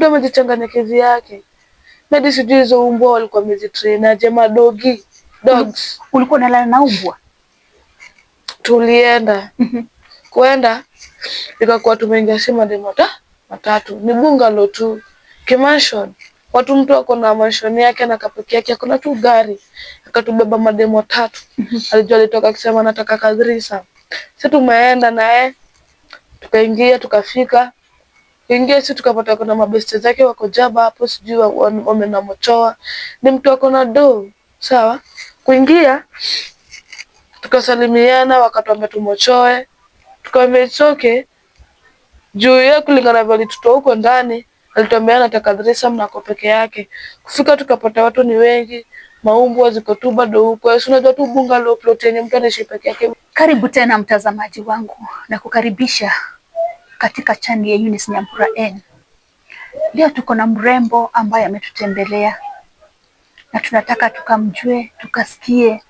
Mtu amejichanganya kivyake. Hadi sijui hizo umbwa walikuwa wamezitrain aje, madogi dogs. Ulikuwa unalala na umbwa? Tulienda kwenda ikakuwa tumeingia si mademu matatu, ni bungalow tu kimansion, watu mtu ako na mansion yake na kapeki yake, akona tu gari, akatubeba mademu watatu. Alijua alitoka akisema anataka kadhrisa. Si tumeenda naye tukaingia, tukafika ingia, si tukapata kuna mabeste zake wako jaba hapo, sijui wamenamochoa, ni mtu ako na do sawa. Kuingia tukasalimiana, wakatuambia tumochoe, tukaambia it's okay juu yeye kulingana vile alitutoa huko ndani, alituambia anataka threesome na ako peke yake. Kufika tukapata watu ni wengi, maumbwa ziko tu bado huko. Si unajua tu bungalow plot yenye mtu anaishi peke yake. Karibu tena mtazamaji wangu na kukaribisha katika channel ya Eunice Nyambura N. Leo tuko na mrembo ambaye ametutembelea na tunataka tukamjue, tukasikie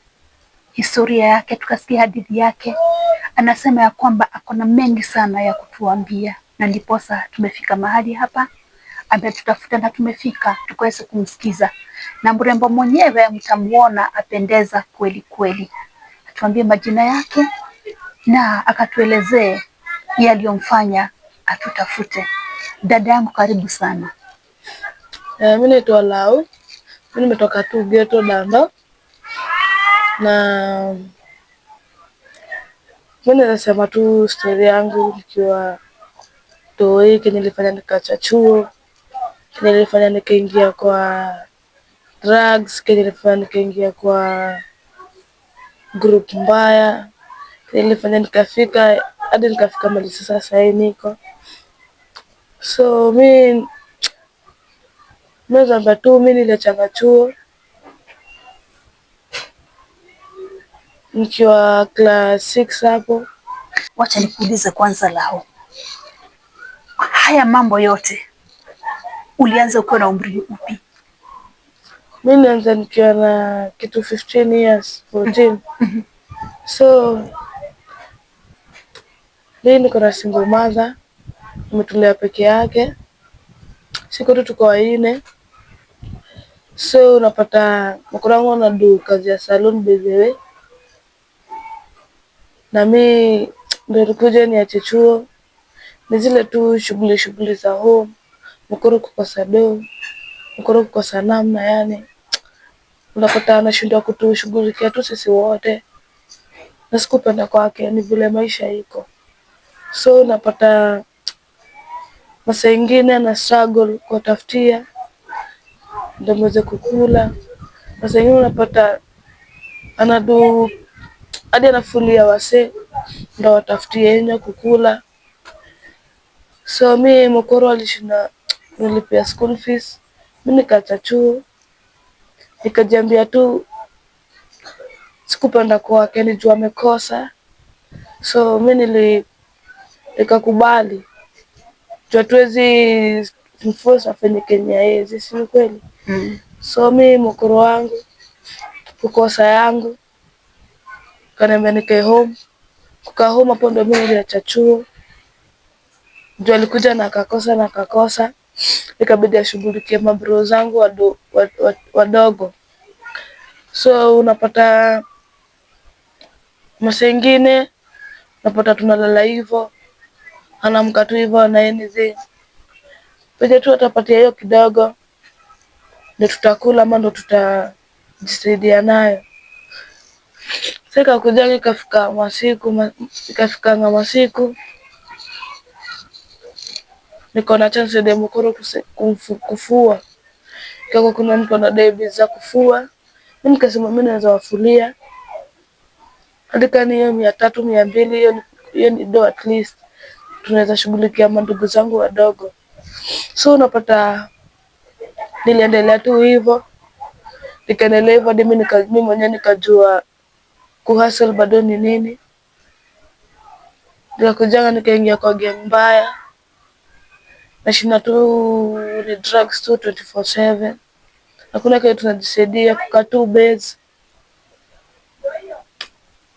historia yake, tukasikie hadithi yake. Anasema ya kwamba ako na mengi sana ya kutuambia, na ndiposa tumefika mahali hapa, ametutafuta na tumefika tukaweze kumsikiza. Na mrembo mwenyewe mtamuona apendeza kweli kweli. Atuambie majina yake na akatuelezee yaliyomfanya atutafute. Dada yangu, karibu sana. Mi naitwa Lau, mi nimetoka tu ghetto Dando, na mi naweza sema tu story yangu nikiwa toi, kenye nilifanya nikaacha chuo, kenye nilifanya nikaingia kwa drugs, kenye nilifanya nikaingia kwa group mbaya, kenye nilifanya nikafika hadi nikafika mahali sasa sahii niko. So mi naweza ambia tu mi niliachanga chuo nikiwa class 6 hapo. Wacha nikuulize kwanza, Lau, haya mambo yote ulianza ukiwa na umri upi? Mi nilianza nikiwa na kitu 15 years, 14. So mi niko na single mother, nimetulia peke yake, siku tu tuko wanne. So unapata mkoro wangu anadu kazi ya salon by the way, na mi ndo nikuja niache chuo, ni zile tu shughuli shughuli za home, mkoro kukosa do, mkoro kukosa namna, yani unapata anashindwa kutushughulikia tu sisi wote, na sikupenda kwake, ni vile maisha iko. So unapata masaa ingine ana struggle kuwatafutia ndio mweze kukula. Masaa ingine unapata anadu hadi anafulia wasee ndo watafutie yenye kukula. So mi mokoro alishinda nilipia school fees, mi nikaacha chuo, nikajiambia tu sikupenda kwake, ni juu amekosa. So mi nikakubali juu hatuwezi mforce afanye kenye haezi, si ni kweli? So mi mokoro wangu kukosa yangu kaniambia nikae home. Kukaa home hapo ndo mi niliacha chuo juu alikuja na akakosa na akakosa, ikabidi ashughulikie mabro zangu wadogo. So unapata masaa ingine unapata tunalala hivo, anaamka tu hivo na anything penye tu atapatia hiyo kidogo ndo tutakula ama ndo tutajisaidia nayo. Sasa ikakuja ikafika masiku, ikafikanga masiku niko na chance ya mokoro kufua, ikakuwa kuna mtu anadai biz za kufua, mi nikasema mi naweza wafulia hadi kama hiyo 300 200, hiyo ni do at least tunaweza shughulikia mandugu zangu wadogo. So unapata niliendelea tu hivo, nikaendelea hivo hadi mi mwenyewe nikajua kuhustle bado ni nini. Nikakujanga nikaingia kwa gang mbaya, nashinda tu ni drugs tu 24/7, hakuna kitu tunajisaidia, kukaa tu base.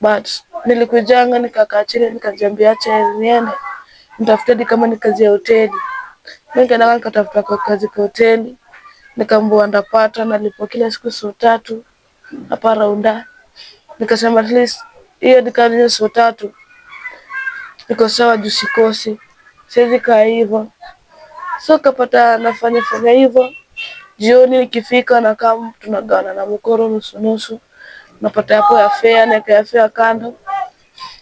But nilikujanga nikakaa chini nikajiambia acha niende nitafute hadi kama ni kazi ya hoteli. Mimi nikaenda nikatafuta kwa kazi kwa hoteli, nikaambiwa ndapata, nalipwa kila siku soo tatu hapa Raunda. Nikasema at least hiyo nikaniyo soo tatu niko sawa juu sikosi, siwezi kaa hivyo. So kapata nafanya fanya hivyo, jioni ikifika nakaa tunagawana na mkoro nusu nusu, napata hapo ya fare, naeka ya fare kando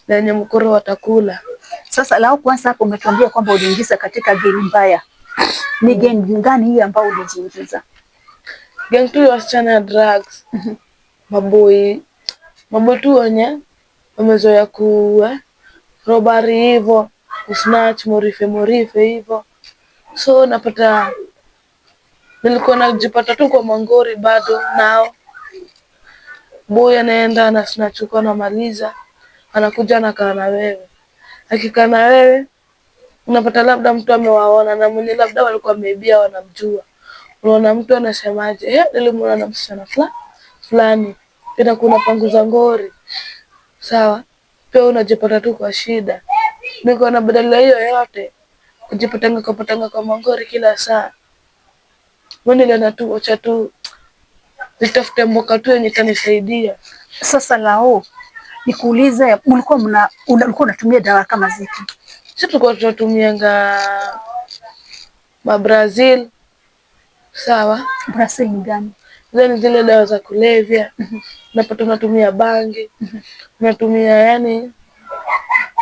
na yenye mkoro watakula. Sasa lao kwanza hapo umetuambia kwamba uliingiza katika geng mbaya. Ni geng gani hiyo ambayo ulijiingiza? Gang tu ya wasichana ya drugs, maboi maboi tu wenye wamezoea ku robbery hivo, kusnatch morife morife hivo. So napata nilikuwa najipata tu kwa mangori bado nao. Boy anaenda anasnatch huko anamaliza, anakuja anakaa na wewe. Akikaa na wewe unapata labda mtu amewaona na mwenye labda walikuwa wameibia wanamjua. Unaona mtu anasemaje, eh, nilimuona na msichana fulani. Tena kuna panguza ngori. Sawa, pia unajipata tu kwa shida. Niko na badala hiyo yote kujipatanga kupatanga kwa mangori kila saa. Mimi niliona tu wacha tu nitafute mboka tu yenye itanisaidia. Sasa lao nikuulize, mlikuwa mna ulikuwa unatumia dawa kama zipi? Sisi tulikuwa tunatumianga ma Brazil, sawa. Brazil ni gani? Zile ni zile dawa za kulevya. Unapata unatumia bangi, unatumia yani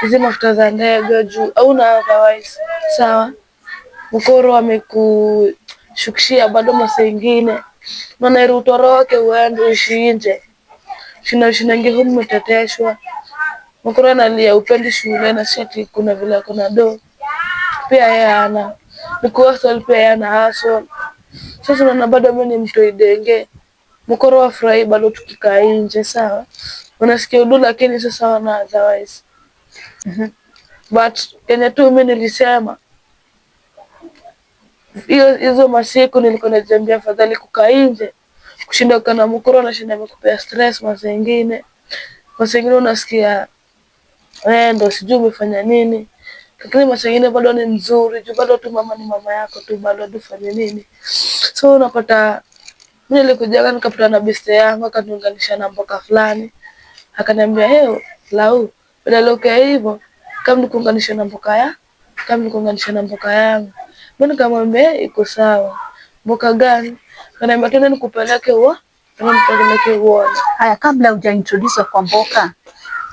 hizi mafuta za ndege juu hauna otherwise, sawa. Mkoro amekushukishia bado masaa ingine, maana heri utoroke uende uishi nje, shinda ushindange humu umeteteshwa. Mkoro analia upendi shule na si ati kuna vile ako na do, pia yeye hana ni kuhustle, pia yeye ana hustle. Sasa unaona bado mimi ni mtoi denge, mkoro wafurahi bado tukikaa nje, sawa. Unasikia udu lakini sasa wana otherwise. But kenye tu mimi nilisema hiyo hizo masiku nilikuwa najiambia afadhali kukaa nje kushinda kukaa na mkoro anashinda amekupea stress masaa ingine. Masaa ingine unasikia wewe ndo sijui umefanya nini, lakini masaa ingine bado ni mzuri juu bado tu mama ni mama yako tu, bado tufanye nini. So unapata mimi nilikujaga nikapatana na beste yangu akaniunganisha na mboka fulani, akaniambia hey, Lau, badala ukae hivyo kama nikuunganisha na mboka ya kama nikuunganisha na mboka yangu. Mimi nikamwambia iko sawa. Mboka gani? Akaniambia twende nikupeleke uo, twende nikupeleke uone. Haya, kabla hujaintroduce kwa mboka,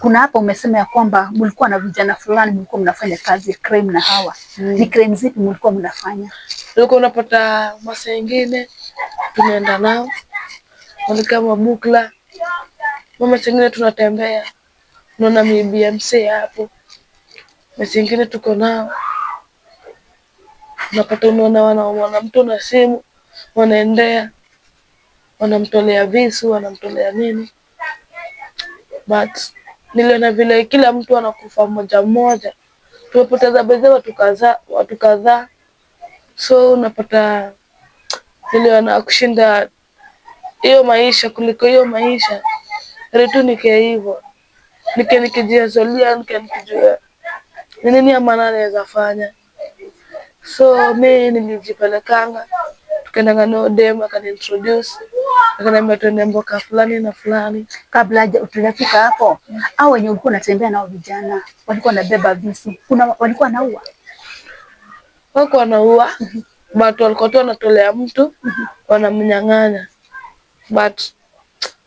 kuna hapa umesema ya kwamba mlikuwa na vijana fulani mlikuwa mnafanya kazi ya crime na hawa. Ni crime zipi mlikuwa mnafanya? Ulikuwa unapata masaa ingine tumeenda nao walikaa mabukla, mama zingine tunatembea, unaona miibia msee hapo, masaa ingine tuko nao, unapata unaona wana mtu na simu wanaendea, wanamtolea visu, wanamtolea nini, but niliona vile kila mtu anakufa mmoja mmoja, tumepoteza bedhe watu kadhaa, so unapata niliona kushinda hiyo maisha kuliko hiyo maisha heri tu nikae hivyo, nikae nikijiazolia, nikae nikijua ni nini ya maana naweza fanya. So mi nilijipelekanga, tukaendanga na dem akaniintroduce, akaniambia tuende mboka fulani na fulani. Kabla tujafika hapo, au wenye ulikuwa unatembea nao vijana walikuwa wanabeba visu, kuna walikuwa wanaua? Wako wanaua but walikuwa tu wanatolea mtu wanamnyang'anya, but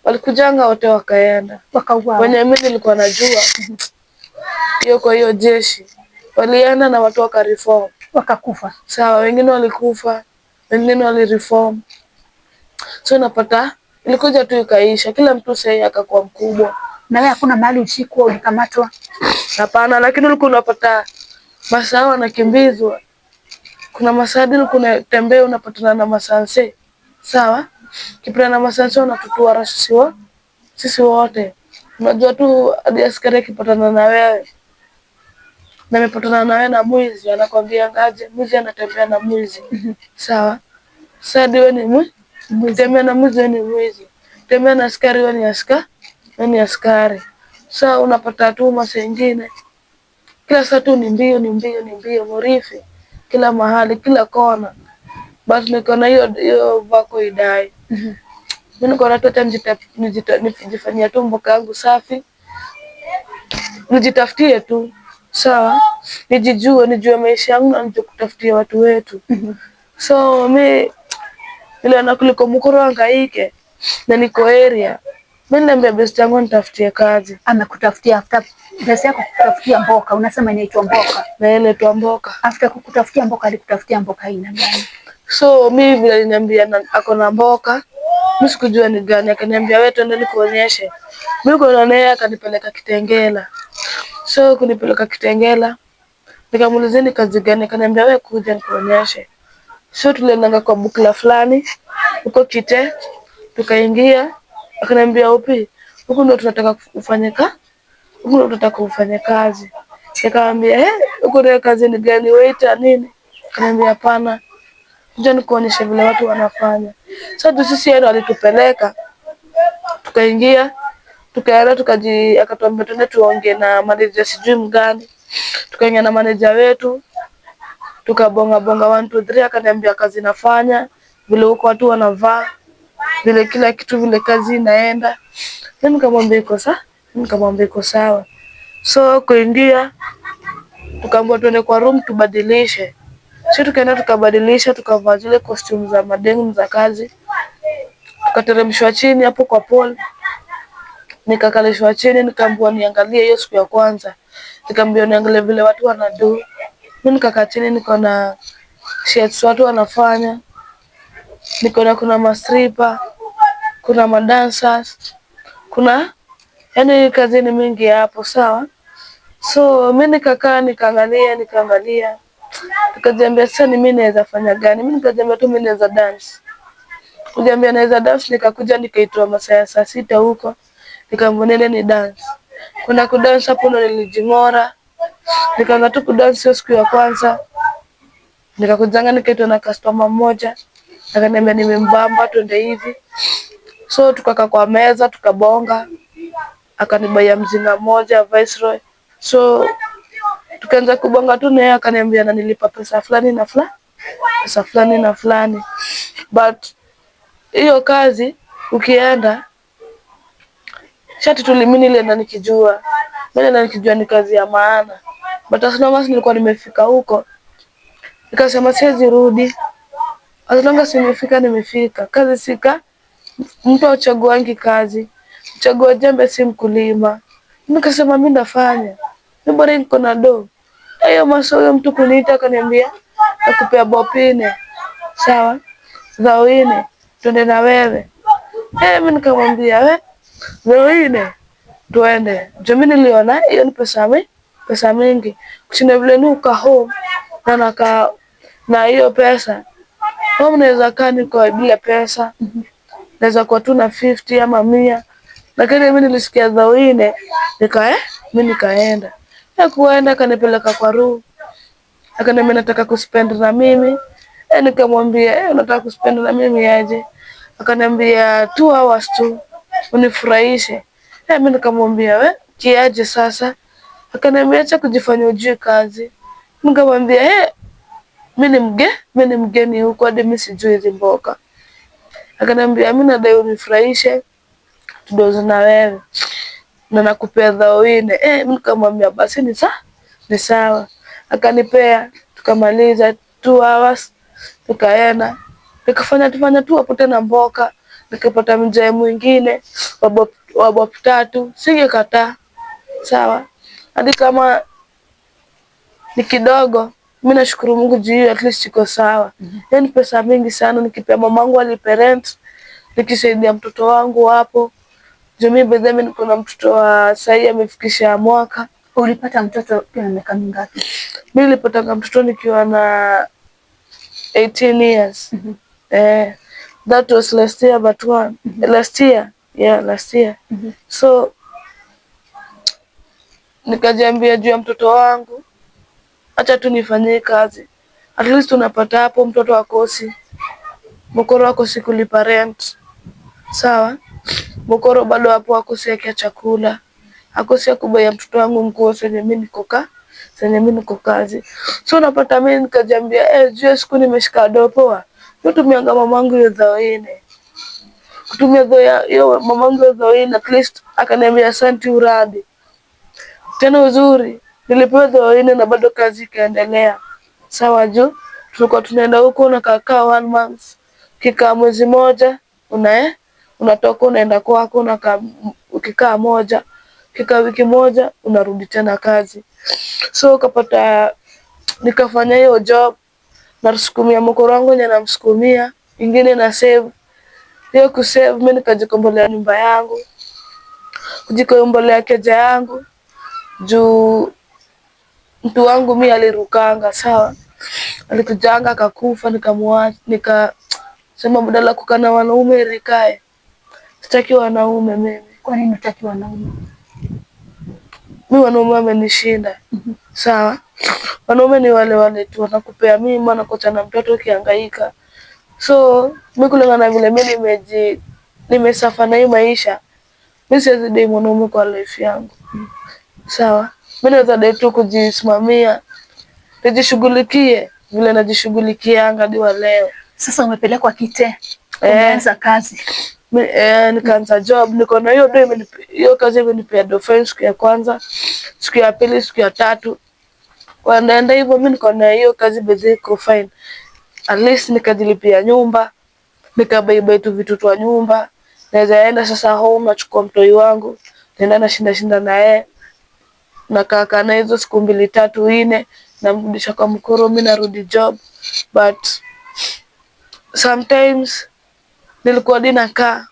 walikujanga wote wakaenda. Wakauawa. Wenye mimi nilikuwa najua hiyo kwa hiyo jeshi walienda na watu wakareform. Wakakufa. Sawa, wengine walikufa, wengine walireform. So unapata ilikuja tu ikaisha, kila mtu sahii akakuwa mkubwa. Na wewe hakuna mahali ulishikwa, ulikamatwa? Hapana, lakini ulikuwa unapata masaa wanakimbizwa. Kuna masaa hadi ulikuwa unatembea unapatana na masanse. Sawa? Kipatana na masanse wanatutua sisi wote. Unajua tu hadi askari akipatana na wewe na amepatana na wewe na mwizi anakwambia aje, mwizi anatembea na mwizi. Sawa? Sasa hadi wewe ni mwizi, tembea na mwizi wewe ni mwizi. Tembea na askari wewe ni askari, wewe ni askari. Sasa unapata tu masaa ingine kila saa tu ni mbio, ni mbio, ni mbio, morifi. Kila mahali, kila kona, but nikaona hiyo hiyo vako idai. Mi nikaona tu acha nijifanyia tu mboka yangu safi, nijitafutie tu, sawa, nijijue, nijue maisha yangu na nijue kutafutia watu wetu. So mi niliona kuliko mkoro hangaike na niko area, mi niliambia best yangu nitafutie kazi. Amekutafutia after pesa yako kukutafutia mboka, unasema inaitwa mboka. Na inaitwa mboka. After kukutafutia mboka, alikutafutia mboka aina gani? So mi vile aliniambia ako na mboka, mi sikujua ni gani, akaniambia wewe twende nikuonyeshe. Mi kuona naye akanipeleka Kitengela. So kunipeleka Kitengela, nikamuulizia ni kazi gani, akaniambia wewe kuja nikuonyeshe. So tuliendanga kwa bukla fulani huko Kite, tukaingia, akaniambia upi, huku ndo tunataka ufanye ka, huku ndo tunataka ufanye kazi. Nikamwambia huku ndio kazi ni gani, waiter nini? Akaniambia hapana, kuja nikuonyeshe vile watu wanafanya. So tu sisi yeye ndo alitupeleka, tukaingia, tukaenda, akatuambia tuende tuongee na manager sijui mgani. Tukaingia na manager wetu, tukabonga bonga 1 2 3, akaniambia kazi nafanya, vile huko watu wanavaa, vile kila kitu, vile kazi inaenda. Mimi nikamwambia iko sawa, mimi nikamwambia iko sawa. So kuingia, tukaambiwa tuende kwa room tubadilishe. So tukaenda tukabadilisha, tukavaa zile costume za mademu za kazi. Tukateremshwa chini hapo kwa pole. Nikakalishwa chini, nikaambiwa niangalie hiyo siku ya kwanza. Nikaambiwa niangalie vile watu wanadu. Mimi nikakaa chini, nikaona shit watu wanafanya. Nikaona kuna mastripa, kuna madancers, kuna yani kazi ni mingi hapo, sawa. So mimi nikakaa nikaangalia, nikaangalia. Nikajiambia sasa ni mimi naweza fanya gani? Mimi nikajiambia tu mimi naweza dance. Kujiambia naweza dance, nikakuja nikaitwa masaa ya saa 6 huko. Nikaambiwa nende ni dance. Kwenda kudance hapo ndo nilijing'ora. Nikaanza tu kudance hiyo siku ya kwanza. Nikakujanga nikaitwa na customer mmoja. Akaniambia nimembamba twende hivi. So tukakaa kwa meza tukabonga. Akanibaia mzinga moja Viceroy. So tukaanza kubonga tu naye, akaniambia ananilipa pesa fulani na fulani, pesa fulani na fulani. But hiyo kazi ukienda shati tu, mimi nilienda nikijua, mimi nilienda nikijua ni kazi ya maana. But as long as nilikuwa nimefika huko, nikasema siwezi rudi. As long as nimefika, nimefika. Kazi sika, mtu achaguangi kazi. Mchagua jembe si mkulima. Nikasema mimi nafanya. Mimi bora niko na do. Hiyo masaa huyo mtu kuniita akaniambia nakupea bob nne. Sawa? Thao nne. Twende na wewe. Mimi nikamwambia we, thao nne tuende. Juu mimi niliona hiyo ni pesa mingi. Kushinda vile nuka home na nakaa na hiyo pesa. Home naweza kaa niko bila pesa. Naweza kuwa tu na 50 ama 100. Lakini mimi nilisikia thao nne, mimi nikaenda. Na kuenda akanipeleka kwa room. Akaniambia nataka kuspend na mimi. Nikamwambia unataka kuspend na mimi aje? Akaniambia 2 hours tu unifurahishe. Mimi nikamwambia we kiaje sasa? Akaniambia acha kujifanya ujui kazi. Nikamwambia mimi ni mgeni huko hadi mimi sijui hizi mboka. Akaniambia mimi nadai unifurahishe tudoze na wewe na nakupea thao nne. Mimi nikamwambia basi ni sawa. Akanipea, tukamaliza 2 hours, tukaenda. Nikafanya tufanya tu hapo tena mboka, nikapata mzee mwingine wa bob 3, singekataa. Sawa. Hadi kama ni kidogo, mimi nashukuru Mungu juu hiyo at least iko sawa. Yaani pesa mingi sana nikipea mamangu alipe rent, nikisaidia mtoto wangu hapo. Juu mimi by the way niko na mtoto wa sahi amefikisha mwaka. Ulipata mtoto ukiwa na miaka mingapi? Mimi nilipata mtoto nikiwa na 18 years. That was last year but one. Last year. Yeah, last year. So nikajiambia juu ya mtoto wangu, acha tu nifanyie kazi. At least unapata hapo mtoto akosi. Mokoro akosi kulipa rent. Sawa? Mokoro bado hapo akosi yake chakula. Akosi ya kubaya mtoto wangu nguo zenye mimi niko ka, Zenye mimi niko kazi. So unapata mimi nikajiambia, eh, juu siku nimeshika do poa. Tumianga mamangu hiyo dhao ine. Kutumia dhao hiyo mamangu hiyo dhao ine, at least akaniambia asante uradi. Tena uzuri nilipewa dhao ine na bado kazi ikaendelea. Sawa, juu tulikuwa tunaenda huko unakaa one month, ukikaa mwezi moja unatoka unaenda kwako, unakaa ukikaa moja, ukikaa wiki moja unarudi tena kazi. So ukapata nikafanya hiyo job, nasukumia mokoro wangu wenye namsukumia, ingine na save. Hiyo kusave mimi nikajikombolea nyumba yangu, kujikombolea keja yangu, juu mtu wangu mi alirukanga, sawa, alikujanga akakufa, nikamwacha, nikasema badala kukaa na wanaume rikae, sitaki wanaume mimi. Kwa nini hutaki wanaume? Mi wanaume wamenishinda. Sawa, wanaume ni wale wale tu, wanakupea mimba, wanakuacha na mtoto ukihangaika. So mi kulingana na vile mi nimesuffer na hii maisha, mi siwezi date mwanaume kwa life yangu. Sawa, mi naweza date tu kujisimamia, nijishughulikie vile najishughulikianga hadi wa leo. Sasa umepelekwa Kite, umeanza kazi. Nikaanza job, niko na hiyo do, hiyo kazi imenipea do fine siku ya kwanza, siku ya pili, siku ya tatu. Wanaenda hivyo, mi niko na hiyo kazi bedhi iko fine. At least nikajilipia nyumba, nikabaibai tu vitu twa nyumba. Naweza enda sasa home, nachukua mtoi wangu, naenda nashinda shinda na yeye. Nakaa kaa na hizo siku mbili tatu nne, namrudisha kwa mkoro, mi narudi job. But sometimes nilikuwa hadi nakaa,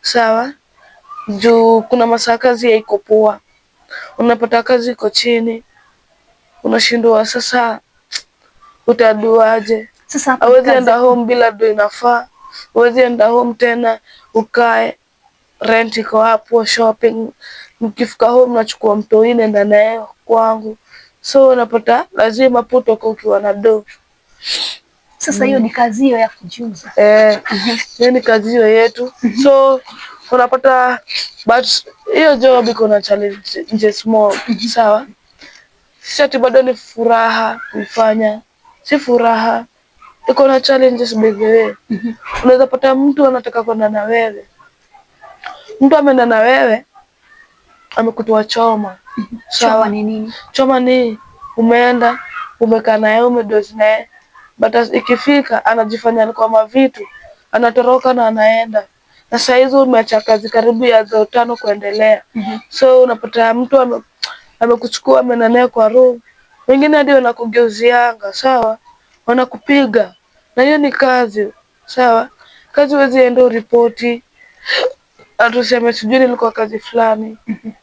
sawa, juu kuna masaa kazi haiko poa, unapata kazi iko chini, unashindwa sasa utaduaje? Sasa hapo Hauwezi kazi enda home bila do inafaa, huwezi enda home tena ukae, rent iko hapo, shopping. Mkifika home nachukua mtoi naenda naye kwangu, so unapata lazima hapo utoke ukiwa na do. Sasa hiyo ni kazi hiyo ya kujiuza. Eh, hiyo ni kazi hiyo yetu. So unapata, but hiyo job iko na challenge small, sawa. Si ati bado ni furaha kuifanya, si furaha, iko na challenges by the way. Unaweza pata mtu anataka kwenda na wewe, mtu ameenda na wewe amekutoa choma. Choma Sawa, ni nini? choma ni umeenda umekaa naye umedozi naye, but ikifika anajifanya alikuwa mavitu, anatoroka na anaenda, na saa hizo umeacha kazi karibu ya dhao tano kuendelea. So unapata mtu amekuchukua ameenda naye kwa room, wengine hadi wanakugeuzianga, sawa, wanakupiga, na hiyo ni kazi, sawa. Kazi huwezi enda uripoti atuseme sijui nilikuwa kazi fulani,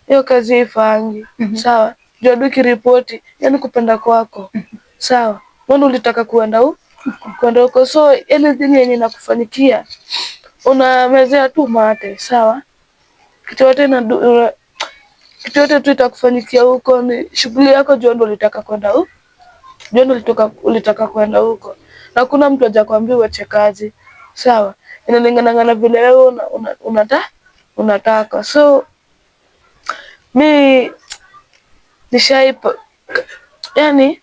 hiyo kazi haifangi, sawa. Juu hadi ukiripoti, yani kupenda kwako, sawa, wewe ulitaka kuenda huko, so anything yenye inakufanyikia unamezea tu mate, sawa. Kitu yote kitu yote tu itakufanyikia huko ni shughuli yako, juu ndo ulitaka kwenda huko, juu ndo ulitaka kwenda huko, na kuna mtu hajakwambia uache kazi, sawa. Inalingana na vile wewe unataka. So mi nishai, yani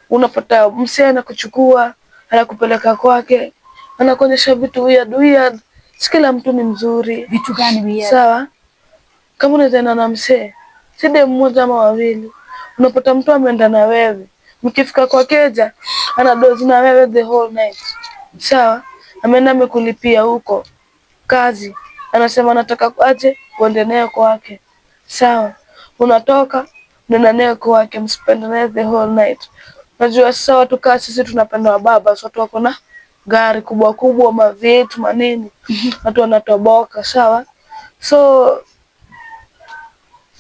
unapata msee anakuchukua anakupeleka kwake, anakuonyesha vitu weird weird. Si kila mtu ni mzuri. Vitu gani weird? Sawa, kama unaweza enda na msee, si dem mmoja ama wawili, unapata mtu ameenda na wewe, mkifika kwa keja anadozi na wewe the whole night, sawa. Ameenda amekulipia huko kazi, anasema anataka aje uende naye kwake, sawa. Unatoka unaenda naye kwake, mspend naye the whole night. Unajua sasa watu kaa sisi tunapenda wababa, so watu wako na gari kubwa kubwa, mavitu manini, watu wanatoboka, sawa. So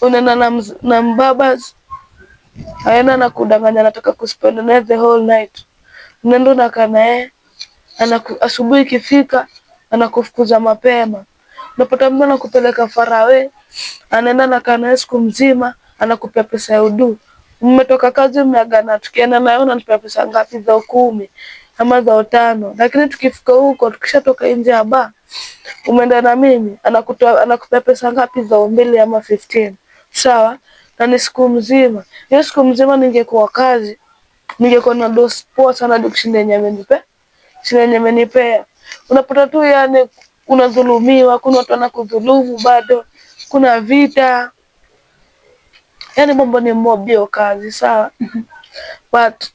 unaenda na mbabas, aenda na kudanganya, anataka kuspend naye the whole night. Unaenda unakaa naye, asubuhi ikifika anakufukuza mapema. Unapata mtu anakupeleka farawe, anaenda anakaa naye siku mzima, anakupea pesa ya udu. Mmetoka kazi mmeagana, tukienda naye unanipea pesa ngapi? Za 10 ama za 5. Lakini tukifika huko, tukishatoka nje ya bar, umeenda na mimi, anakupea pesa ngapi? Za 2 ama 15. Sawa? Na ni siku mzima. Hiyo siku mzima ningekuwa kazi, ningekuwa na dosi poa sana hadi kushinda yenye amenipea. Kushinda yenye amenipea. Unapata tu yani unadhulumiwa, kuna watu wanakudhulumu bado, kuna vita. Yani mambo ni mob hiyo kazi, sawa? But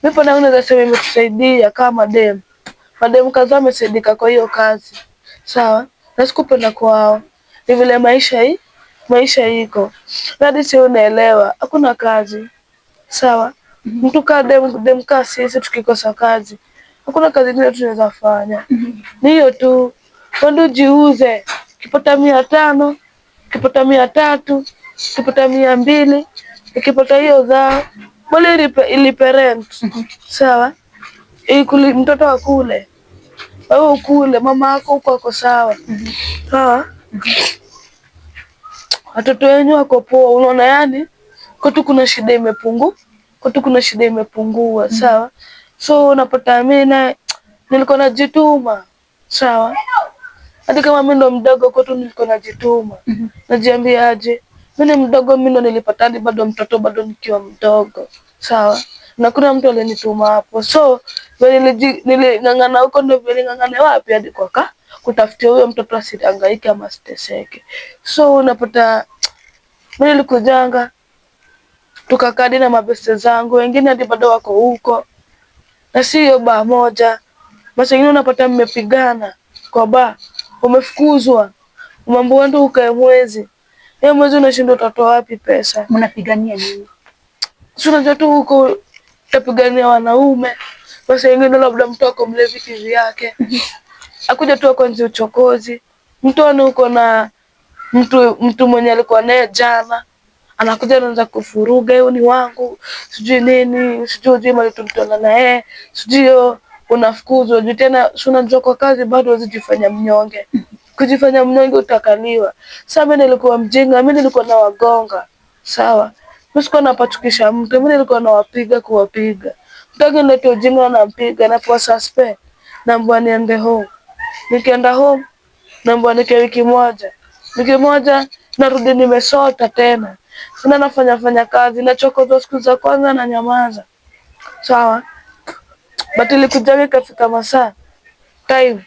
mimi pande yangu naweza sema imetusaidia kama madem. Madem kadhaa wamesaidika kwa hiyo kazi. Sawa? Na sikupenda kwao. Ni vile maisha hii, maisha iko. Hadi si unaelewa, hakuna kazi. Sawa? Mtu kaa dem, dem kaa sisi tukikosa kazi, hakuna kazi ingine tunaweza fanya. Ni hiyo tu. Kwenda ujiuze. Ukipata 500, ukipata 300, ukipata 200, ukipata hiyo dhao, bora ilipe rent. Sawa? Ikuli, mtoto akule. Wewe ukule, mama yako huko ako sawa. Sawa? Watoto wenyu wako poa, unaona yani? Kwetu kuna shida imepungua. Kwetu kuna shida imepungua, sawa? So unapata mimi na nilikuwa najituma. Sawa? Hadi kama mimi ndo mdogo kwetu nilikuwa najituma. Najiambia aje? Mimi ni mdogo, mimi ndo nilipata hadi bado mtoto bado nikiwa mdogo. Sawa? Na kuna mtu alinituma hapo. So vile niling'ang'ana huko ndo vile niling'ang'ana wapi hadi kwa ka kutafutia huyo mtoto asihangaike ama asiteseke. So unapata mimi nilikujanga tukakaa hadi na mabeste zangu, wengine hadi bado wako huko. Na si hiyo baa moja. Basi wengine unapata mmepigana kwa baa, umefukuzwa, umeambiwa uende ukae mwezi. Hiyo mwezi unashindwa utatoa wapi pesa? Mnapigania nini? Si unajua tu huko utapigania wanaume. Basi wengine labda mtu ako mlevi kivyake. Akuja tu akuanzie uchokozi. Mtu ana uko na mtu mwenye alikuwa naye jana. Anakuja anaanza kufuruga, huyu ni wangu, sijui nini, sijui hujui mahali tulitoana na yeye, sijui hiyo unafukuzwa, juu tena si unajua kwa kazi bado huwezi jifanya mnyonge. Kujifanya mnyonge utakaliwa. Sasa mimi nilikuwa mjinga, mimi nilikuwa nawagonga. Sawa? Mimi sikuwa napachukisha mtu, mimi nilikuwa nawapiga kuwapiga. Mtu akiniletea ujinga nampiga, napewa suspend, naambiwa niende home. Nikienda home, naambiwa nikae wiki moja. Wiki moja narudi nimesota tena. Sasa nafanya fanya kazi, nachokozwa siku za kwanza na nyamaza. Sawa? But ilikuja ikafika masaa time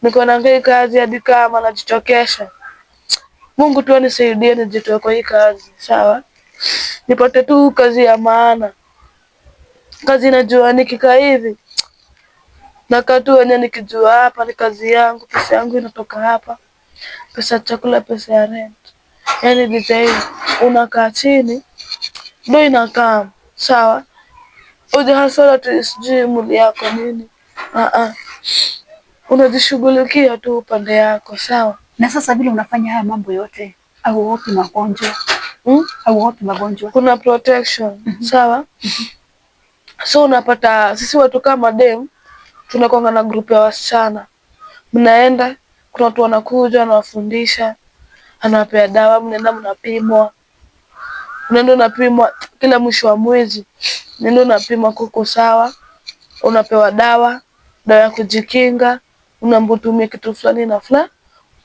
niko na hii kazi hadi kama najichokesha. Mungu tu anisaidie nijitoe kwa hii kazi, sawa? Nipate tu kazi ya maana. Kazi najua nikikaa hivi nakaa tu wenyewe nikijua hapa ni kazi yangu, pesa yangu inatoka hapa, pesa ya chakula, pesa ya rent. Yani design unakaa chini ndo inakaa sawa, ujahasara ati sijui mwili yako nini. Unajishughulikia tu upande yako, sawa. Na sasa vile unafanya haya mambo yote, hauogopi magonjwa? Hmm? Hauogopi magonjwa? Kuna protection, sawa. So unapata sisi watu kama dem tunakuanga na group ya wasichana, mnaenda, kuna watu wanakuja wanawafundisha, anawapea dawa, mnaenda mnapimwa, unaenda unapimwa kila mwisho wa mwezi, unaenda unapimwa kuko sawa, unapewa dawa, dawa ya kujikinga, unaambiwa utumie kitu fulani na fulani,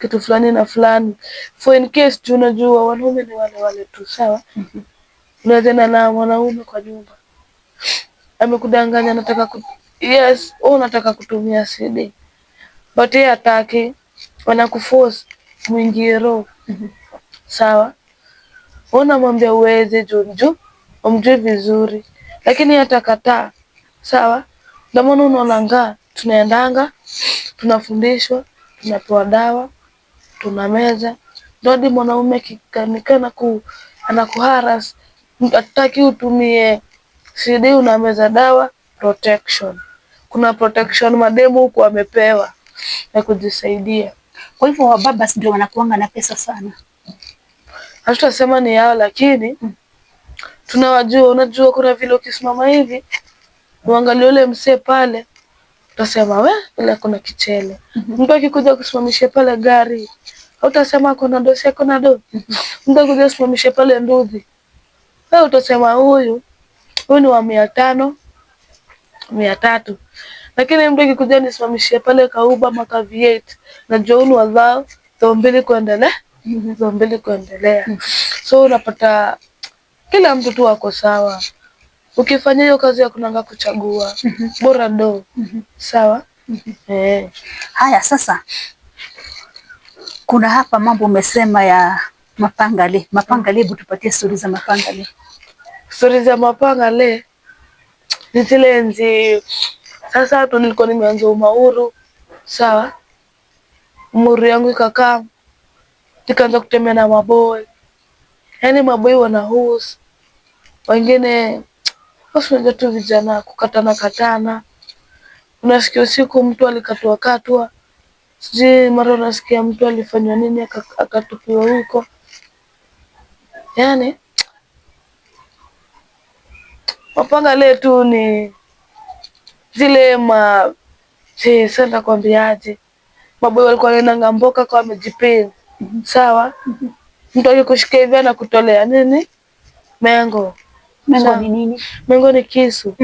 kitu fulani na fulani, for in case juu unajua wanaume ni wale wale tu, sawa. Unaweza enda na mwanaume kwa nyumba amekudanganya, anataka yes, wewe unataka kutumia CD but yeye hataki, wanakuforce muingie roho, sawa. Wewe unamwambia uweze juu juu umjui vizuri, lakini yeye atakataa, sawa. Ndio maana unaonanga tunaendanga tunafundishwa, tunapewa dawa, tunameza. Ndio hadi mwanaume akikanikana anakuharass, hataki utumie CD, unameza dawa protection. Kuna protection mademu huku wamepewa ya kujisaidia. Kwa hivyo wababa ndio wanakuanga na pesa sana. Hatutasema ni yao, lakini tunawajua. Unajua kuna vile ukisimama hivi uangalie ule msee pale, utasema we ule kuna kichele. Mtu akikuja kusimamisha pale gari, utasema kuna do, si kuna do. Mtu akikuja kusimamisha pale nduthi, wewe utasema huyu ni wa 500, 300. Lakini mtu akikuja nisimamishie pale ka Uber ama ka V8, najua huyu ni wa thao, thao mbili kuendelea, thao mbili kuendelea. So unapata kila mtu tu ako sawa. Ukifanya hiyo kazi ya kunanga kuchagua, bora do. Sawa? Eh. Haya sasa, kuna hapa mambo umesema ya mapangale. Mapangale, hebu tupatie stori za mapangale. Stori za mapangale ni zile enzi sasa hapo nilikuwa nimeanza umauru, sawa? Umauru yangu ikakaa, nikaanza kutembea na maboi. Yaani maboi wanahusu wengine, basi unajua tu vijana kukatana katana. Unasikia usiku mtu alikatwa katwa, sijui mara unasikia mtu alifanywa nini akatupiwa huko. Yaani mapanga letu ni zile ma si sasa nitakwambiaje, maboi walikuwa wanaendanga mboka kwa wamejipin, sawa? Mtu akikushika hivi anakutolea nini? Mengo. Mengo ni nini? Mengo ni kisu.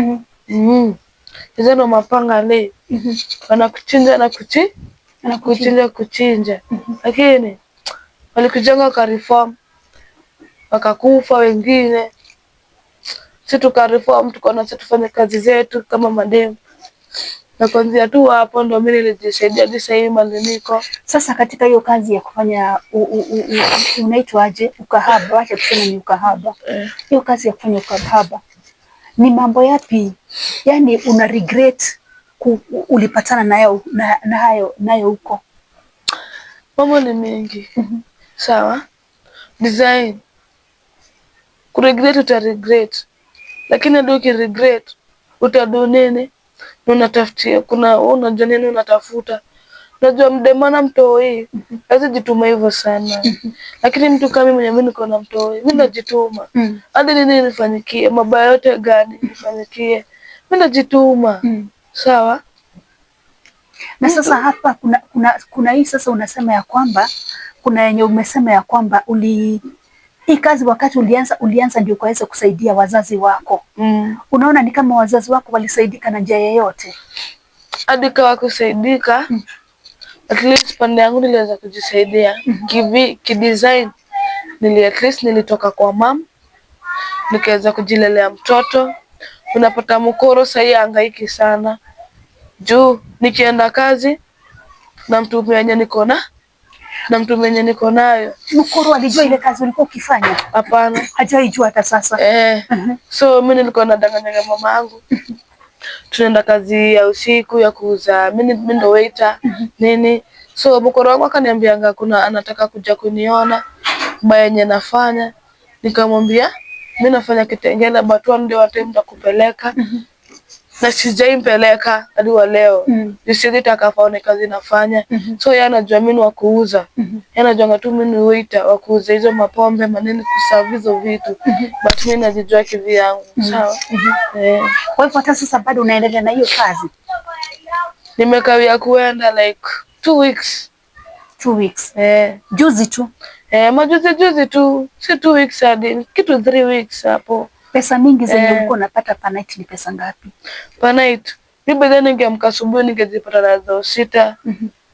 Hizo ndo mapanga le. Wanakuchinja na kuchinja kuchinja. Lakini walikujanga wakareform, wakakufa wengine. Si tukareform, tukaona sisi tufanye kazi zetu kama mademu. Na kuanzia tu hapo ndo mimi nilijisaidia hadi sasa hivi mahali niko. Sasa katika hiyo kazi ya kufanya unaitwaje, ukahaba, wacha tuseme ni ukahaba. Hiyo kazi ya kufanya ukahaba ni mambo yapi yani una regret ulipatana nayo na hayo nayo huko? Mambo ni mengi. Sawa? Design. Kuregret uta regret. Lakini hadi ukiregret utadu nini? Unatafutia kuna unajua nini unatafuta. Unajua mdemana mtoi hawezi jituma hivyo sana. Lakini mtu kama mimi mwenye mimi niko na mtoi, mimi najituma. Hadi nini nifanyikie, mabaya yote gani nifanyikie, mimi najituma. Sawa? Na sasa hapa kuna hii sasa unasema ya kwamba kuna yenye umesema ya kwamba hii kazi wakati ulianza ndio ukaweza kusaidia wazazi wako. Unaona ni kama wazazi wako walisaidika na njia yoyote? Hadi kawa kusaidika, at least pande yangu niliweza kujisaidia. Kidesign, at least nilitoka kwa mam, nikaweza kujilelea mtoto. Unapata mkoro sahi hangaiki sana. Juu nikienda kazi na mtu mwenye niko na, na mtu mwenye niko nayo. Mkoro alijua ile kazi ulikuwa ukifanya? Hapana. Hajaijua hata sasa. So mimi nilikuwa nadanganya mama yangu. Tunaenda kazi ya usiku ya kuuza, mimi ndo waiter, nini. So mkoro wangu akaniambianga kuna anataka kuja kuniona baya yenye nafanya. Nikamwambia mimi nafanya Kitengela but one day one time nitakupeleka. Na sijaimpeleka hadi wa leo. Siwezi taka aone kazi nafanya. So yeye anajua mimi ni wa kuuza. Yeye anajua tu mimi ni waiter wa kuuza hizo mapombe manini kuserve hizo vitu. But mimi najijua kivyangu. Sawa? Kwa hivyo hata sasa bado unaendelea na hiyo kazi? Nimekawia kuenda like 2 weeks. 2 weeks. Juzi tu. Majuzi juzi tu, si 2 weeks hadi kitu 3 weeks hapo. Pesa mingi zenye ulikuwa unapata per night ni pesa ngapi? Per night. Mimi by then ningeamka asubuhi ningejipata na zao 6,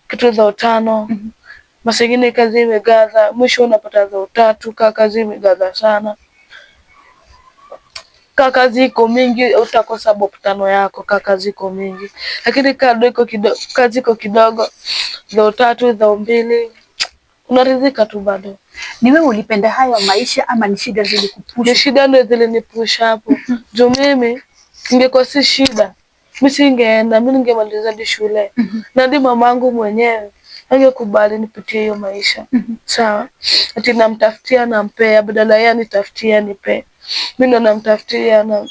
kitu zao 5. Masaa ingine kazi imegadha, mwisho unapata zao 3, ka kazi imegadha sana. Ka kazi iko mingi utakosa bob 5 yako, ka kazi iko mingi. Lakini ka iko kidogo, kazi iko kidogo, zao 3, zao 2, unaridhika tu bado. Ni wewe ulipenda hayo maisha ama ni shida zilikupush? Ni shida ndio zilinipush hapo. Juu mimi ingekuwa si shida, mimi singeenda, mimi ningemaliza hadi shule. Na hadi mamangu mwenyewe angekubali nipitie hiyo maisha. Sawa? Ati namtafutia nampea, badala yeye anitafutie anipe. Mimi ndo namtafutia na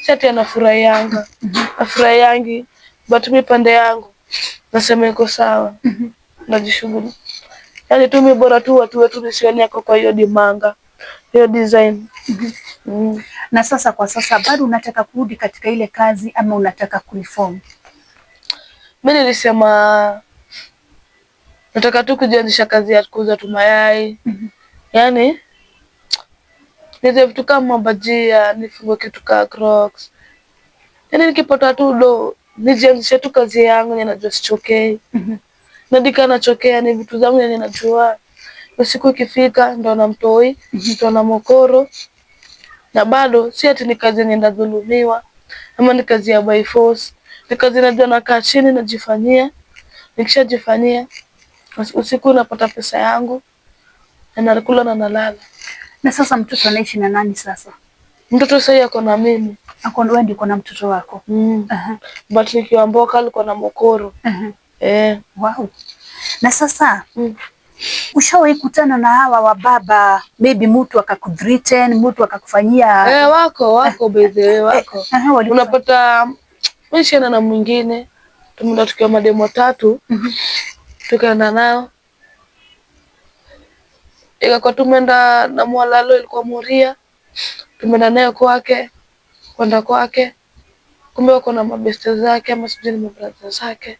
si ati anafurahianga. Afurahiangi, but mimi pande yangu nasema iko sawa. Najishughuli. Yaani tu mimi bora tu watu wetu nisione yako kwa hiyo dimanga, hiyo design. Na sasa kwa sasa bado unataka kurudi katika ile kazi ama unataka kureform? Mimi nilisema nataka tu kujianzisha kazi ya kuuza tu mayai. Yaani nize vitu kama bajia, nifungue kitu kama Crocs. Yaani nikipata tu do, nijianzishe tu kazi yangu yenye najua sichokei. Nadika nachokea ni vitu zangu yenye najua. Usiku ikifika ndo na mtoi, ndo na mokoro. Na bado si ati ni kazi yenye nadhulumiwa ama ni kazi ya by force. Ni kazi najua nakaa chini najifanyia, nikishajifanyia usiku napata pesa yangu na nakula na nalala. Na sasa mtoto anaishi na nani sasa? Mtoto sasa ako na mimi. Ako wewe ndio uko na mtoto wako. But nikiwa mboka alikuwa na mokoro. Eh. Wow. Na sasa ushawahi kutana na hawa wababa, maybe mtu akakuthreaten, mtu akakufanyia? Eh, wako by the way, wako. Unapata mimi na mwingine tumeenda tukiwa mademo tatu, tukaenda nao. Ikakuwa tumeenda na mwalalo, ilikuwa Muria, tumeenda naye kwake, kwenda kwake, kumbe wako na mabeste zake ama sijui ni mabrother zake.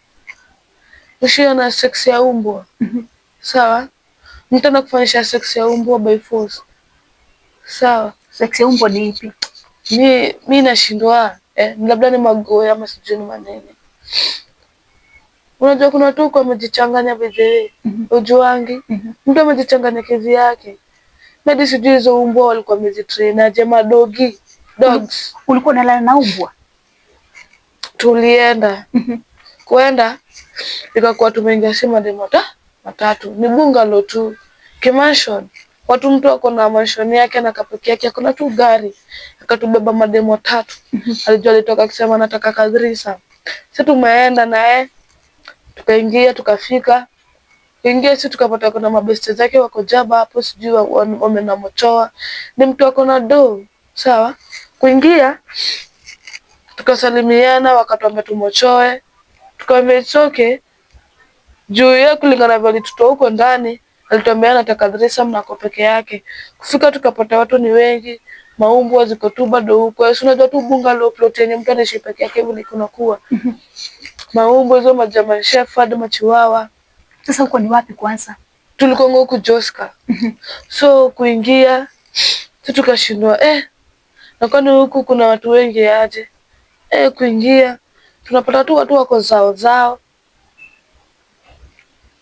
Ushiona sex ya umbwa. Sawa? Mtu anakufanyisha sex ya umbwa by force. Sawa? Sex ya umbwa ni ipi? Mi nashindwa, labda ni magoya ama sijui ni manene. Unajua kuna watu huko wamejichanganya by the way. Ujuangi. Mtu amejichanganya kezi yake. Hadi sijui hizo umbwa walikuwa wamezitrain aje, madogi, dogs. Ulikuwa unalala na umbwa? Tulienda. Kuenda ikakuwa tumeingia si mademo matatu. Ni bungalow tu. Kimansion. Watu mtu ako na mansion yake na kapeki yake, ako na tu gari. Akatubeba mademo tatu. Alijua alitoka akisema anataka kadhrisa. Sisi tumeenda naye tukaingia tukafika. Kuingia sisi tukapata kuna mabeste zake wako jaba hapo, sijui wamenamochoa. Ni mtu ako na do, sawa? Kuingia tukasalimiana, wakatuambia tumochoe. Tukamwambia it's okay. Juu yeye kulingana vile alitutoa huko ndani, alituambia anataka threesome na ako peke yake. Kufika tukapata watu ni wengi, maumbwa ziko tu bado huko. Si unajua tu bungalow plot yenye mtu anaishi peke yake vile kunakuwa. Maumbwa hizo magerman shepherd, machiwawa. Sasa huko ni wapi kwanza? Tulikuwa huku Joska. So kuingia tu tukashindwa, na kwani huku kuna watu wengi aje? Kuingia tunapata tu watu wako zao zao.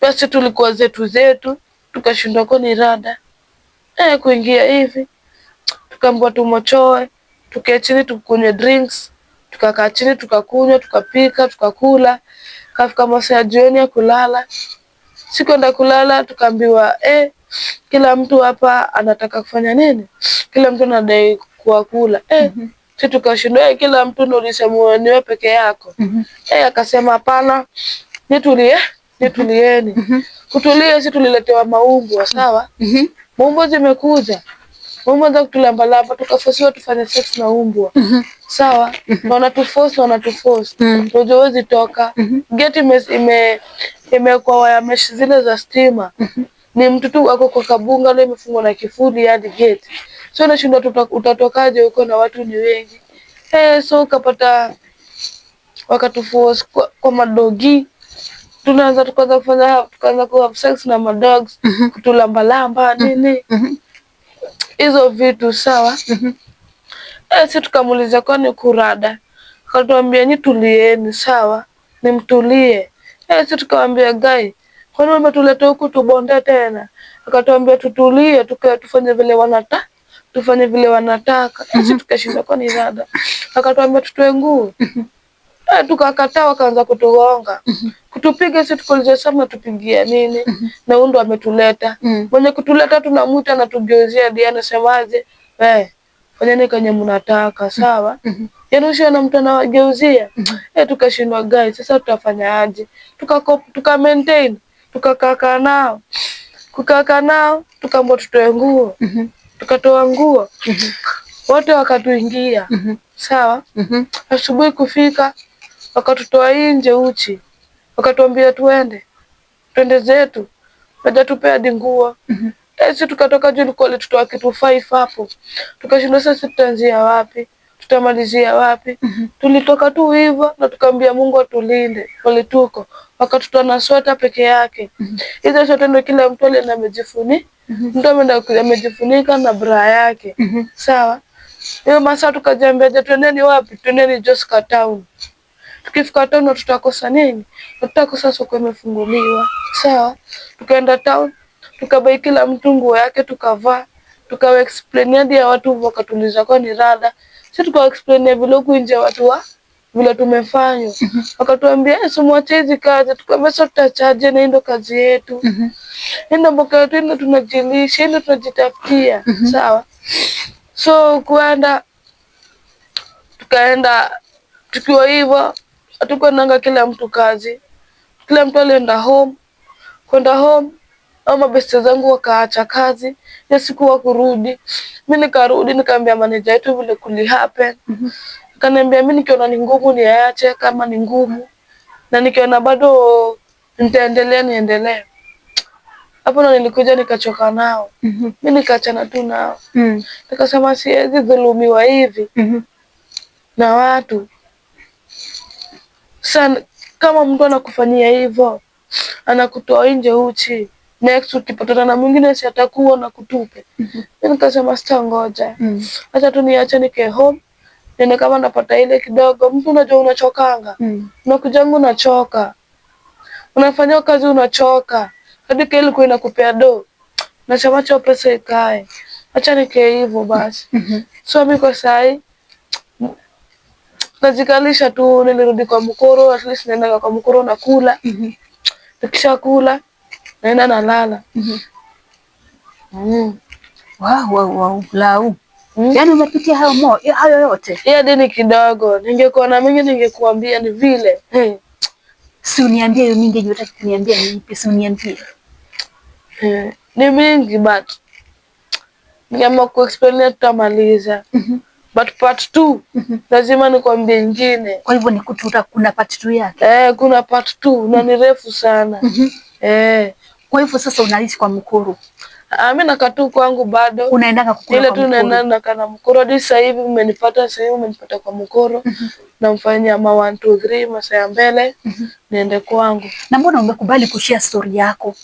Basi tulikuwa zetu zetu, tukashindwa kwa ni rada. Kuingia hivi tukaambiwa tumochoe, tukae chini tukunywe drinks, tukakaa chini tukakunywa, tukapika, tukakula. Kafika masaa ya jioni ya kulala. Sikuenda kulala tukaambiwa kila mtu hapa anataka kufanya nini? Kila mtu anadai kuwa kula. Si tukashindwa, kila mtu ndio ulisema ni wewe peke yako. Akasema hapana, nitulie, nitulieni. Kutulia si tuliletewa maumbwa, sawa? Maumbwa zimekuja. Maumbwa za kutulambalamba, tukafosiwa tufanye sex na umbwa. Sawa? Na wanatuforce, na wanatuforce. Unajua huwezi toka. Gate imekuwa waya mesh zile za stima. Ni mtu tu ako kwa kabunga leo imefungwa na kifuli hadi gate. So unashindwa utatokaje huko na watu ni wengi. So ukapata wakatuforce kwa madogi. Tunaanza tukaanza kufanya, tukaanza ku have sex na madogs, kutulambalamba nini. Hizo vitu sawa. Si tukamuuliza kwani kurada. Akatuambia nyi tulieni sawa, nimtulie. Si tukamwambia guy, kwani umetuleta huku tubonde tena? Akatuambia tutulie, tukae tufanye vile wanataka, tufanye vile wanataka. Si tukashinda kwani rada. Akatuambia tutoe nguo. Tukakataa, wakaanza kutugonga. Kutupiga, si tukauliza sasa mnatupigia nini? Na huyu ndo ametuleta. Mwenye kutuleta tunamuita na tugeuzia dia, anasemaje? Fanyeni kenye mnataka, sawa? Yaani ushaona mtu anawageuzia. Tukashindwa guys, sasa tutafanya aje? Tuka maintain, tukakaa nao. Kukaa nao, tukaambiwa tutoe nguo. Tukatoa nguo. Wote wakatuingia. Sawa? Asubuhi kufika, wakatutoa nje uchi. Wakatuambia tuende. Twende zetu. Hawajatupea hadi nguo. Sisi tukatoka juu, ilikuwa walitutoa kitu 5 hapo. Tukashindwa sasa tutaanzia wapi? Tutamalizia wapi? Tulitoka tu hivyo na tukaambia Mungu atulinde. Pale tuko. Wakatutoa na sweta peke yake. Hizo sweta ndio kila mtu alienda amejifunika. Mtu ameenda amejifunika na bra yake. Sawa? Hiyo masaa tukajiambia, je, twendeni wapi? Twendeni Joska town. Tukifika town tutakosa nini? Tutakosa soko imefunguliwa. Sawa? Tukaenda town, Tukabuy kila mtu nguo yake tukavaa, tukawa explain hadi ya watu wakatuliza kwa ni rada. Sisi tukawa explain vile huku nje watu wa vile tumefanywa. Wakatuambia, "Eh, si mwache hizi kazi." Tukaambia sasa tutachaje na hii ndo kazi yetu. Hii ndo mboka yetu, hii ndo tunajilisha, hii ndo tunajitafutia. Sawa. So kuenda tukaenda tukiwa hivyo, hatukuendanga kila mtu kazi, kila mtu alienda home. Kwenda home au mabeste zangu wakaacha kazi ya siku wa kurudi, mi nikarudi nikaambia manager wetu vile kuli happen. Akaniambia mi nikiona ni ngumu niache, kama ni ngumu, na nikiona bado nitaendelea niendelee. Hapo ndo nilikuja nikachoka nao, mi nikaachana tu nao, nikasema siwezi dhulumiwa hivi na watu. Sana kama mtu anakufanyia hivyo, anakutoa nje uchi, next ukipatana na mwingine si atakuwa na kutupe. Mi nikasema sitangoja, acha tu niache nikae home nione kama napata ile kidogo. Mtu unajua unachokanga, unakujanga unachoka, unafanya kazi unachoka, hadi kile ilikuwa inakupea do, nasema acha pesa ikae, acha nikae hivyo basi. So mi kwa sahi najikalisha tu, nilirudi kwa mkoro, at least naenda kwa mkoro nakula, nikishakula naenda nalala. Wow, wow, wow. Lau. Yaani umepitia hayo yote. Hiyo hadi ni kidogo, ningekuwa na mingi ningekuambia ni vile. Hey. Si uniambie hiyo mingi yenye unataka kuniambia ni ipi? Si uniambie. Ni mingi but nikiamua kuexplain tutamaliza. But part 2 lazima nikwambie ingine. Kwa hivyo ni kututa kuna part 2 yake. Eh, kuna part 2 na ni refu sana. Eh, Kwa hivyo sasa unaishi kwa mkuru. Ah, mimi nakaa tu kwangu bado. Unaendanga kukula Ile kwa tu mkuru. naenda nakaa na mkoro hadi sasa hivi umenipata, sasa hivi umenipata kwa mkoro. Namfanyia ma 1 2 3 masaa ya mbele niende kwangu. Na mbona umekubali kushare story yako?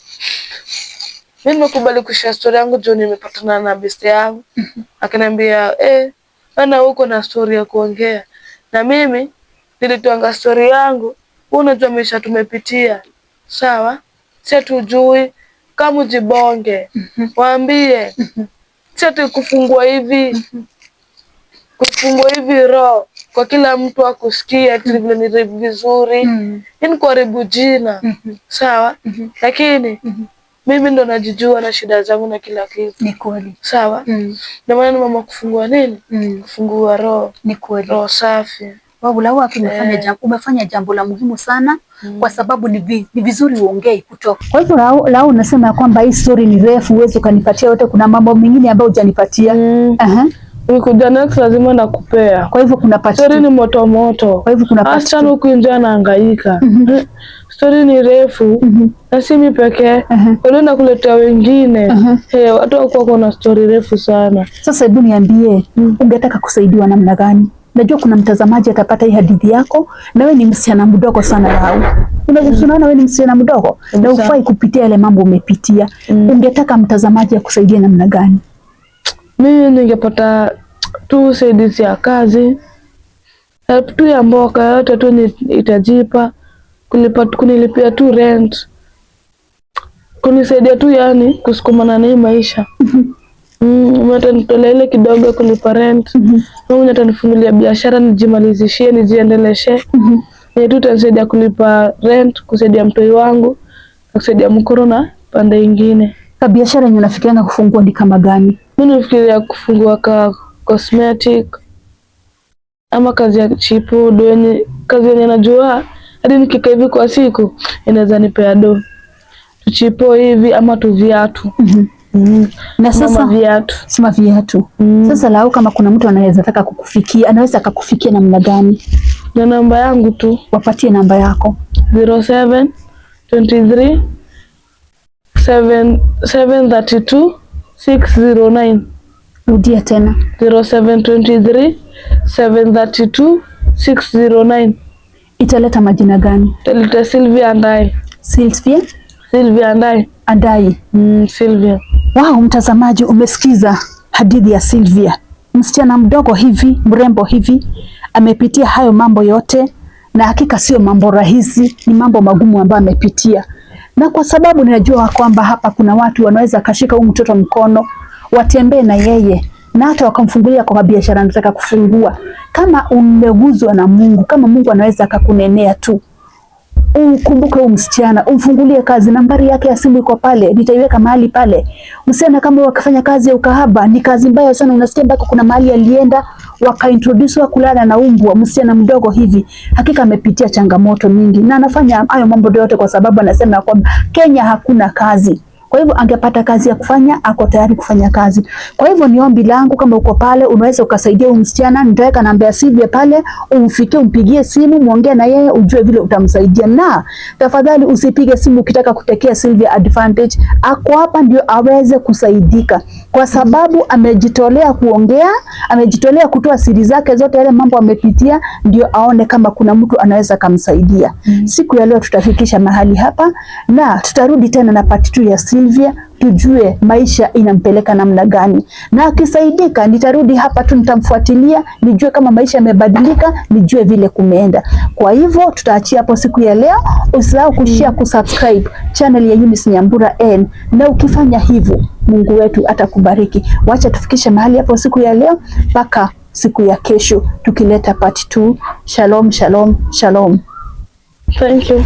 Mimi nimekubali kushare story yangu juu nimepatana na best yangu. Akaniambia, "Eh, bana uko na story ya kuongea." Na mimi nilitoanga story yangu, wewe unajua maisha tumepitia. Sawa? Si hatujui kama ujibonge. Waambie. Si ati kufungua hivi. Kufungua hivi roho kwa kila mtu akusikia ati vile ni vizuri. Yaani kuharibu jina. Sawa? Lakini mimi ndo najijua na shida zangu na kila kitu. Ni kweli. Sawa? Ndio maana nimeamua kufungua nini? Kufungua roho. Ni kweli. Roho safi. Wow, Lau wapi umefanya jambo, umefanya jambo la muhimu sana kwa sababu ni vizuri uongee kutoka. Kwa hivyo Lau unasema ya kwamba hii story ni refu, huwezi ukanipatia yote, kuna mambo mengine ambayo hujanipatia. Aha. Ukikuja next lazima nakupea. Kwa hivyo kuna part Story 2. ni moto moto. Kwa hivyo kuna part Wasichana 2. huku nje anahangaika. Story ni refu na si mi pekee. Kwa hiyo nakuletea wengine. Eh, watu wako wako na story refu sana. Sasa hebu niambie, ungetaka kusaidiwa namna gani? Najua kuna mtazamaji atapata hii hadithi yako, na wewe ni msichana mdogo sana Lau. Unajua, unaona wewe ni msichana mdogo na Kabisa. ufai kupitia yale mambo umepitia. Ungetaka mtazamaji akusaidie namna gani? Mimi ningepata tu usaidizi ya kazi, help tu ya mboka yote tu ni itajipa, kulipa kunilipia tu rent, kunisaidia tu yani kusukumana na hii maisha. Mwenye atanitolea ile kidogo ya kulipa rent, mwenye atanifungulia biashara nijimalizishie, nijiendeleshe. Yenye tu itanisaidia kulipa rent, kusaidia mtoi wangu na kusaidia mkoro na pande ingine. Ka biashara yenye unafikirianga kufungua ni kama gani? Mimi nafikiria kufungua ka cosmetic ama kazi ya chipo do yenye kazi yenye najua hadi nikikaa hivi kwa siku inaweza nipea do tuchipo hivi ama tu viatu. Na Ama sasa viatu. Sema viatu. Sasa Lau, kama kuna mtu anaweza taka kukufikia, anaweza akakufikia namna gani? Na namba yangu tu. Wapatie namba yako. 07 23 7 732 609. Rudia tena. 0723 732 609. Italeta majina gani? Talita Sylvia Andai. Sylvia Sylvia Andai. Andai. Sylvia. Wow, mtazamaji umesikiza hadithi ya Sylvia. Msichana mdogo hivi, mrembo hivi, amepitia hayo mambo yote na hakika sio mambo rahisi, ni mambo magumu ambayo amepitia. Na kwa sababu ninajua kwamba hapa kuna watu wanaweza kashika huyu mtoto mkono, watembee na yeye na hata wakamfungulia kwa biashara anataka kufungua. Kama umeguzwa na Mungu, kama Mungu anaweza akakunenea tu, ukumbuke huyu msichana, umfungulie kazi. Nambari yake ya simu iko pale, nitaiweka mahali pale. Msichana kama wakafanya kazi ya ukahaba ni kazi mbaya sana. Unasikia mpaka kuna mahali alienda wakaintroducewa kulala na umbwa, msichana mdogo hivi. Hakika amepitia changamoto mingi na anafanya hayo mambo yote kwa sababu anasema ya kwamba Kenya hakuna kazi. Kwa hivyo angepata kazi ya kufanya, ako tayari kufanya kazi. Kwa hivyo ni ombi langu, kama uko pale unaweza ukasaidia huyu msichana, nitaweka namba ya Sylvia pale, umfikie, umpigie simu, muongee na yeye, ujue vile utamsaidia. Na tafadhali usipige simu ukitaka kutekea Sylvia advantage. Ako hapa ndio aweze kusaidika, kwa sababu amejitolea kuongea, amejitolea kutoa siri zake zote, yale mambo amepitia, ndio aone kama kuna mtu anaweza kumsaidia. Siku ya leo tutafikisha mahali hapa na tutarudi tena na part 2 ya Sylvia, tujue maisha inampeleka namna gani, na akisaidika nitarudi hapa tu, nitamfuatilia nijue kama maisha yamebadilika, nijue vile kumeenda. Kwa hivyo tutaachia hapo siku ya leo. Usisahau kushare, kusubscribe channel ya Eunice Nyambura N, na ukifanya hivyo Mungu wetu atakubariki. Wacha tufikishe mahali hapo siku ya leo mpaka siku ya kesho tukileta part 2. Shalom, shalom, shalom. Thank you.